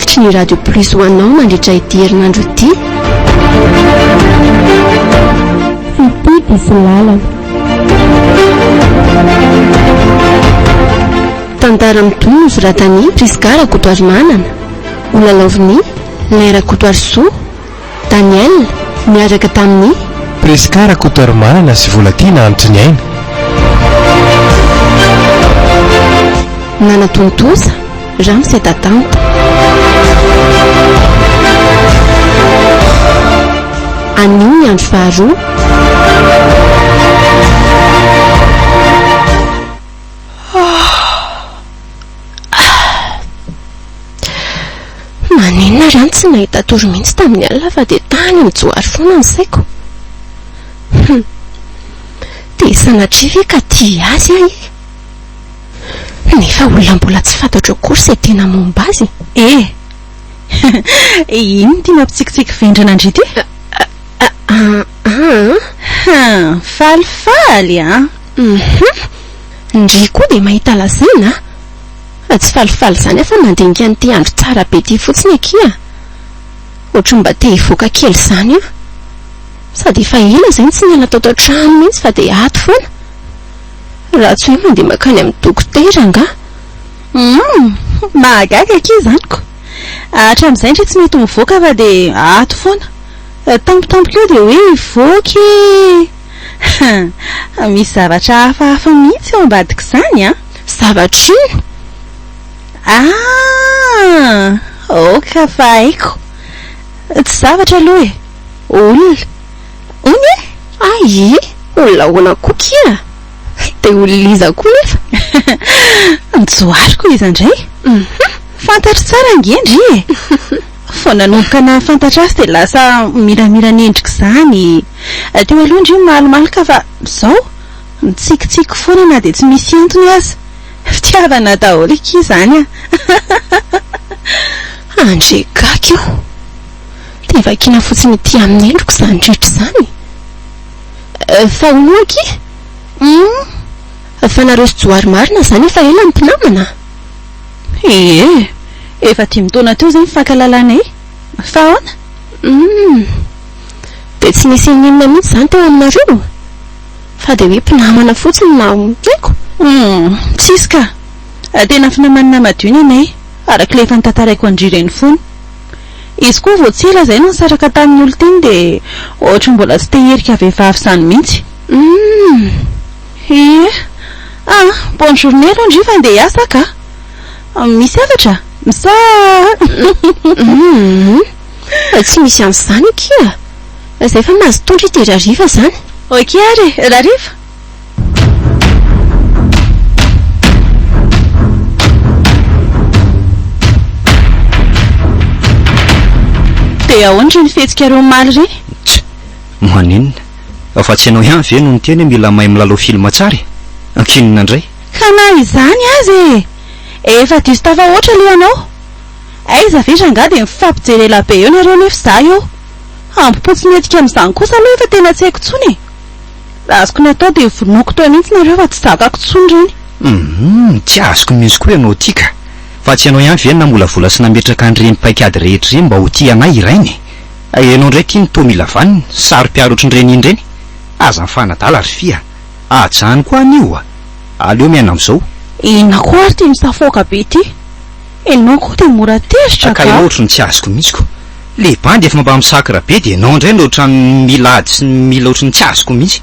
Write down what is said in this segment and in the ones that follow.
Atolotry ny Radio Plus ho anao mandritra ity herinandro ity. Fitia diso lalana. Tantara mitohy nosoratan'i Prisca Rakotoarimanana, holalaovin'i Lay Rakotoarisoa, Daniel, niaraka tamin'i. Prisca Rakotoarimanana sy Volatiana Hantriniaina. Nanatontosa, Ramose Tatanta. Anio ny andro faharoa. Maninona ary aho no tsy nahita tory mihitsy tamin'ny alina fa dia tany amin'ny johary foana ny saiko? Hum. Dia sanatria ve ka tia azy aho e? Nefa olona mbola tsy fantatro akory izay tena momba azy e. Eh! Inona ity mampitsikitsiky vendrana an-dry ity? Ah ah. Hum, falifaly an! Hum. Ndry koa dia mahita lazaina a! Tsy falifaly izany aho fa mandinika an'ity andro tsara be ity fotsiny akia a! Ohatry ny mba te hivoaka kely izany aho. Sady efa ela izay no tsy niala tato an-trano mihitsy fa dia ato foana. Raha tsy hoe mandeha mankany amin'ny dokotera angaha. Humm! Mahagaga akia izany ko! Hatramin'izay ndry tsy mety mivoaka fa dia ato foana. Tampotampoka eo dia hoe hivoaka e! Misy zavatra hafahafa mihitsy ao ambadik'izany an! Zavatra inona? Ah! Aoka fa haiko. Tsy zavatra aloha e! Olona. Hono e? Ay e! Olona ahoana koa kia? Dia olona iza koa nefa? Johary iza indray? Fantatro tsara ange ndry e! Vao nanomboka nahafantatra azy dia lasa miramira ny endriko izany. Teo aloha ndry malomaloka fa izao mitsikitsiky foana na dia tsy misy antony aza. Fitiavana daholo akia izany a! Andre gaga io! Dia vakiana fotsiny ety amin'ny endriko izany rehetra izany? Fa hono ho'a akia? Hum! Fa nareo sy Johary marina izany efa ela ny mpinamana? Ie! Efa dimy taona teo izay nifankalalanay. Fa ahoana? Hum! Dia tsy nisy n'inona mihitsy izany teo aminareo? Fa dia hoe mpinamana fotsiny na haiko? Hum! Tsisy ka! Tena finamanana madio ny anay, araka ilay efa notantaraiko an-dry ireny fony. Izy koa vao tsy ela izay no nisaraka tamin'ny olon-tiany dia ohatry ny mbola tsy te hierika vehivavy izany mihitsy. Humm! Ie! Ah! Bonne journée aloha ndry fa ndeha hiasa aho ka! Misy hafatra? Sa. Humm! Tsy misy an'izany akia! Izay fa mazotoa ndry dia rariva izany. Ok ary e! Rariva! Dia ahoana ireny fihetsikareo omaly ireny? Tch! Maninona? Fa tsy ianao ihany ve no niteny hoe mila mahay milalao film tsara e? Ankinina indray? Ka na izany aza e! Efa diso tafahoatra aloha ianao. Aiza ve rangahy dia mifampijery ela be eo nareo nefa izaho eo. Hambom-po tsy mihetsika amin'izany kosa aloha efa tena tsy haiko intsony e! Raha azoko natao dia vonoiko teo mihitsy nareo fa tsy zakako intsony ireny. Humm, tsy azoko mihitsy koa ianao ity ka! Fa tsy ianao ihany ve no namolavola sy nametraka an'ireny paik'ady rehetra ireny mba ho tia anay i Rainy e? Ianao indray ity no toa mila vaniny, saro-piaro ohatran'ireny iny ireny? Aza mifanadala ry Fy a! Ajanony koa anio a! Aleo miaina amin'izao. Inona koa ary ity misafoaka be ity? Ianao koa dia mora tezitra ka! Ka ianao ohatry ny tsy azoko mihitsy ko! Le bandy efa mba mi-sacre be dia ianao indray no ohatran'ny mila ady sy mila ohatry ny tsy azoko mihitsy.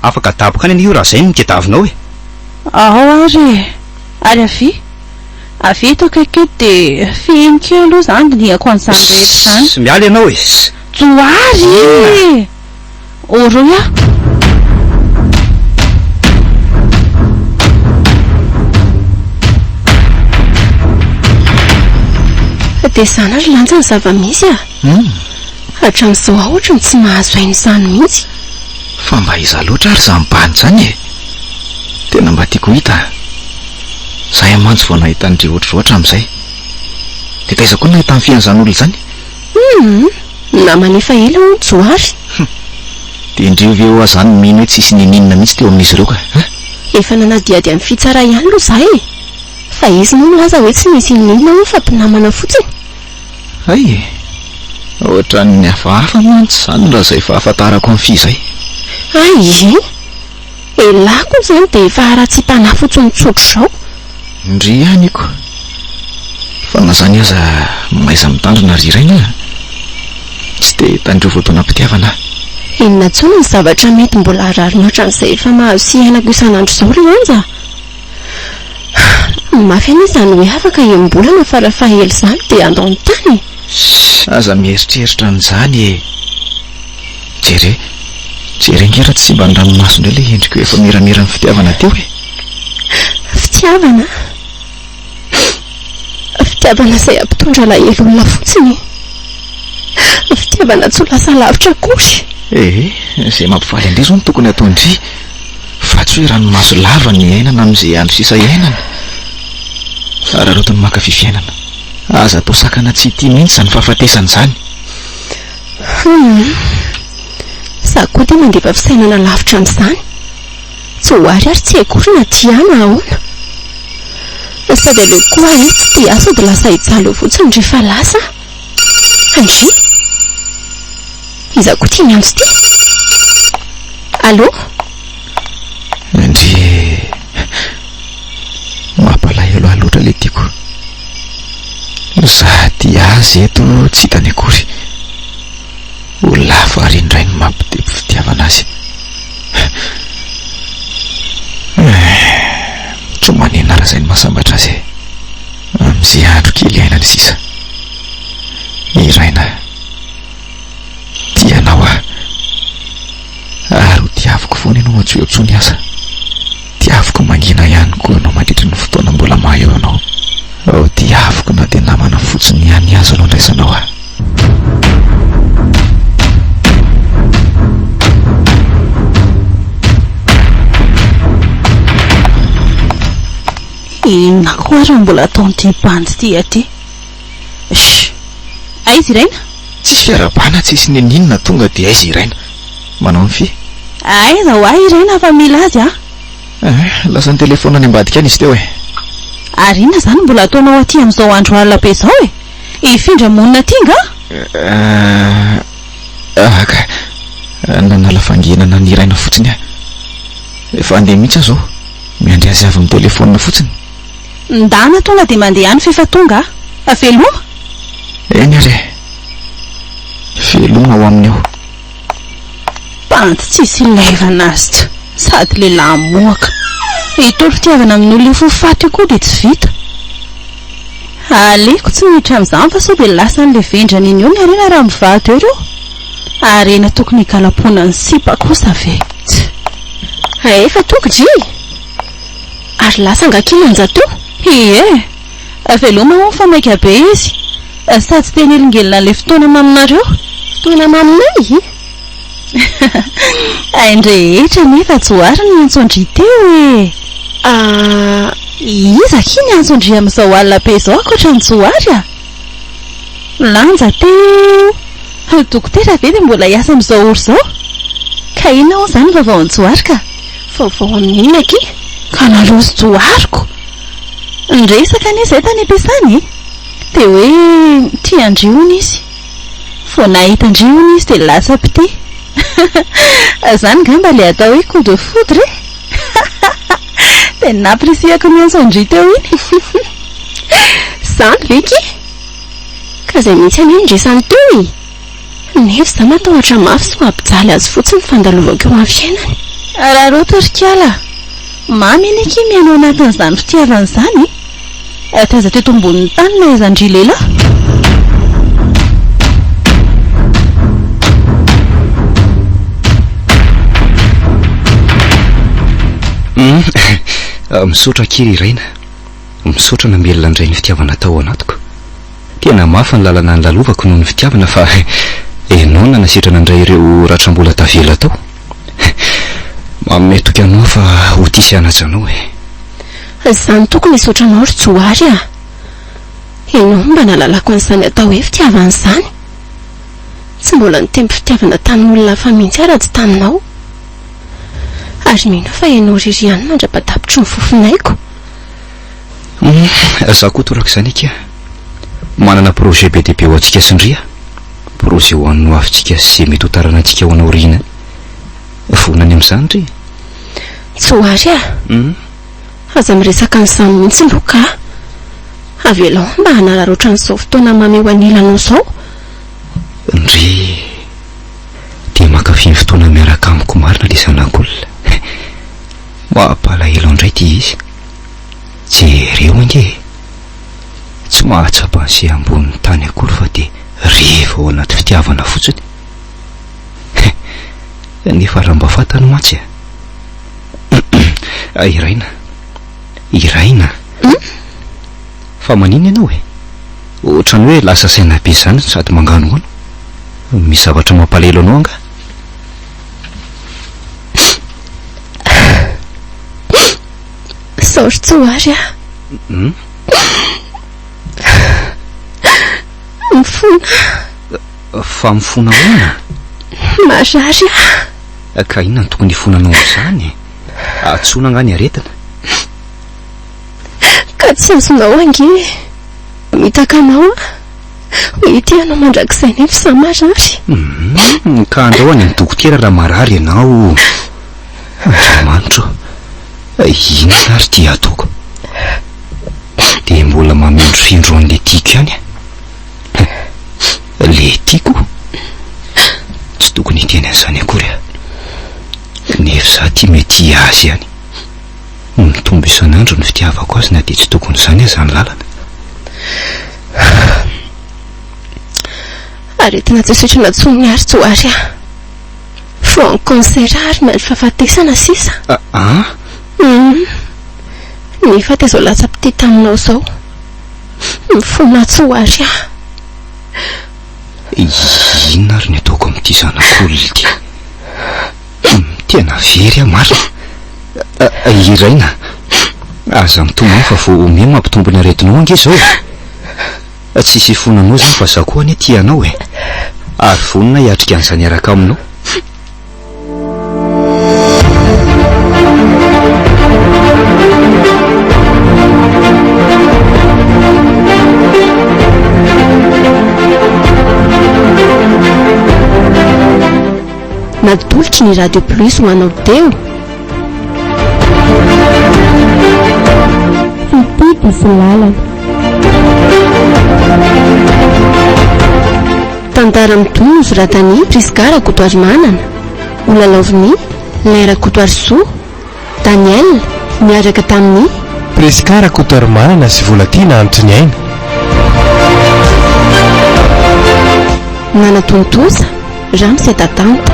Afaka adaboka any anie io raha izay no tediavinao e! Ao ary e! Ary avia! Avia eto akaiky eto dia fihino kely aloha za handinihako an'izany rehetra izany. Sss! Miala ianao e! Sss! Johary e! Oroy aho. Dia izany ry Lanja ny zava-misy a! Hatramin'izao aho ohatry ny tsy mahazo aina izany mihitsy. Fa mba iza loatra ary izany bandy izany e? Tena mba tiako ho hita a! Izahay mantsy vao nahita an-dry ohatr'izao hatramin'izay. Dia taiza koa no nahitany fian'izany olona izany? Humm! Namana efa ela hono Johary. Hum! Dia ndry ve ho'a zany mino hoe tsisy niniana mihitsy teo amin'izy ireo ka? Hein? Efa nanadihady an'i Fitsara ihany aloha za e! Fa izy moa milaza hoe tsy nisy niniana hono fa mpinamana fotsiny. Hay e! Ohatran'ny hafahafa mantsy izany raha izay fahafantarako an'i Fy izay. Hay e! Elah koa izany dia efa haratsiam-panahy fotsiny tsotra izao. Ndry ihany iko. Fa na izany aza mahaiza mitandrina ry Raina a! Tsy dia tandreo voadonam-pitiavana aho. Inona intsony ny zavatra mety mbola harary mihoatra an'izay efa mahazo sy iainako isan'andro izao ry Anja a! Mafy anie izany hoe afaka enim-bolana farafaha ela izany dia handao ny tany e! Ssss aza mieritreritra an'izany e! Jere, jere ange raha tsy simban'ny ranomaso indray ilay endriko efa miramiran'ny fitiavana teo e! Fitiavana? Fitiavana izay hampitondra alahelo olona fotsiny e! Fitiavana tsy ho lasa lavitra akory! Ee, izay mampifaly an-dry izao no tokony hataon-dry fa tsy hoe ranomaso lava no iainana amin'izay andro sisa iainana. Araraoty ny mankafy fiainana. Aza atao sakana tsy hitia mihitsy izany fahafatesana izany. Humm. Za koa dia mandefa fisainana lavitra an'izany. Tsy ho ary ary tsy haiko akory na tia ahy na ahoana. Sady aleoko koa ahy tsy tia ahy sao dia lasa hijaly eo fotsiny rehefa lasa aho. Ndry. Iza koa ity miantso ity? Allô? Ndry e. Mampalahelo ahy loatra ilay tiako. Za tia azy eto tsy hitany akory. Ho lafo ary indray ny mampitepy fitiavana azy. Tsy ho manenina raha izay no mahasambatra azy e. Amin'izay andro kely iainany sisa. Iraina. Tia anao aho. Ary ho tiaviko foana ianao na tsy ho eo intsony aza. Tiaviko mangina ihany koa ianao mandritry ny fotoana mbola maha eo anao. Ho tiaviko na dia namana fotsiny ihany aza no andraisanao ahy. Inona koa ary no mbola ataon'ity bandy ity aty? Shh! Aiza i Raina? Tsisy fiarahabana tsisy n'inon'inona tonga dia aiza i Raina? Manao ny fy. Aiza ho ahy i Raina fa mila azy aho. Eh, lasa nitelefaonina any ambadika any izy teo e. Ary inona izany mbola ataonao aty amin'izao andro alina be izao e? Hifindra monina aty angaha? Eh, ah ka. Nanala fanginana an'i Raina fotsiny aho. Efa handeha mihitsy aho izao. Miandry azy avy mitelefaonina fotsiny. Ndana tonga dia mandeha any f'efa tonga aho. Veloma! Eny ary e! Veloma ao aminy ao. Bandy tsisy ilaivana azy ts! Sady lehilahy mohaka. Hitory fitiavana amin'olona efa ho faty io koa dia tsy vita. Aleoko tsy miditra amin'izany fa sao dia lasan'ilay vendrana iny eo ny harena raha mivady eo ireo. Harena tokony hikalapoana ny sipa kosa ve? Ts! Efa tonga dry! Ary lasa angaha akia Manja teo? Ie! Veloma hono fa maika be izy. Sady tsy te hanelingelina an'ilay fotoana maminareo. Fotoana maminay? Hain-drehetra anefa Johary ny niantso an-dry teo e! Ah! Iza akia niantso an-dry amin'izao alina be izao ankoatra an'i Johary a? Lanja teo! Dokotera ve dia mbola hiasa amin'izao ora izao? Ka inona hono izany ny vaovao an'i Johary ka? Vaovao amin'ny inona akia? Ka nareo sy Johariko! Niresaka anie izahay tany am-piasana e! Dia hoe tia an-dry hono izy. Vao nahita an-dry hono izy dia lasa mpitia. Izany angamba ilay atao hoe coup de foudre e! Dia nampirisihako niantso an-dry teo iny. Izany ve akia? Ka izay mihitsy anie no resany teo e! Nefa izaho matahotra mafy sao hampijaly azy fotsiny ny fandalovako eo amin'ny fiainany. Araraoty ry kala a! Mamy anie akia miaina ao anatin'izany fitiavana izany e! Taiza teto ambonin'ny tany nahaizan-dry lehilahy? Hum, misaotra akia ry Raina. Misaotra namelona indray ny fitiavana tao anatiko. Tena mafy ny lalana nilalovako noho ny fitiavana fa enao nanasitrana indray ireo ratra mbola tavela tao. Manome toky anao fa ho tia sy hanaja anao e. Izany tokony hisaotra anao ry Johary a! Enao no mba nahalalako an'izany atao hoe fitiavana izany. Tsy mbola nitempo fitiavana tamin'olona hafa mihitsy aho raha tsy taminao. Ary mino aho fa ianao irery ihany mandra-patapitry ny fofonaiko. Humm, za koa torak'izany akia. Manana projet be dia be ho antsika sy ndry aho. Projet ho an'ny hoavintsika sy izay mety ho taranantsika ho any aoriana any. Vonona ny amin'izany ndry? Johary a! Aza miresaka an'izany mihitsy Loka a! Avelao aho mba hanararaotra an'izao fotoana mamy eo anilanao izao. Ndry! Dia mankafy ny fotoana miaraka amiko marina ilay zanak'olona. Mampalahelo indray ity izy. Jereo ange e! Tsy mahatsapa an'izay ambonin'ny tany akory fa dia revo ao anaty fitiavana fotsiny. Nefa raha mba fantany mantsy e! Iraina. Iraina. Fa maninona ianao e? Ohatran'ny hoe lasa saina be izany sady manganohano. Misy zavatra mampalahelo anao angaha? Sorry Tsoary a. Mifona. Fa mifona ahoana? Marary aho. Ka inona no tokony hifonanao amin'izany e? Antsoina angaha ny aretina? Ka tsy azonao ange e. Mitaka anao aho. Ho ety ianao mandrakizay nefa izaho marary. Hum, ka andrao any amin'ny dokotera raha marary ianao. Andriamanitro o, inona ary ity ataoko? Dia mbola mamindrofindro an'ilay tiako ihany aho. Le tiako? Tsy tokony hiteny an'izany akory aho. Nefa izaho ity mety tia azy ihany. Mitombo isan'andro ny fitiavako azy na dia tsy tokony izany aza ny lalana. Aretina tsy sitrana intsony ary Johary a. Voan'ny cancer ary miandry fahafatesana sisa. Ah? Hum. Nefa dia izao latsa-pitia taminao izao. Mifona tsy ho ary aho. Inona ary ny ataoko amin'ity zanak'olona ity? Tena very aho marina. Iraina, aza mitomany fa vao miha mampitombo ny aretinao ange izao e. Tsisy hifonanao izany fa izaho koa anie tia anao e. Ary vonona hiatrika an'izany hiaraka aminao. Natolotry ny Radio Plus ho anao teo. Fitia diso lalana. Tantara mitohy nosoratan'i Prisca Rakotoarimanana, holalaovin'i Lin Rakotoarisoa, Daniel, niaraka tamin'i. Prisca Rakotoarimanana sy Volatiana Hanitry-Niaina. Nanatontosa, Ramose Tatanta.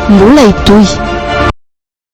Mbola hitohy.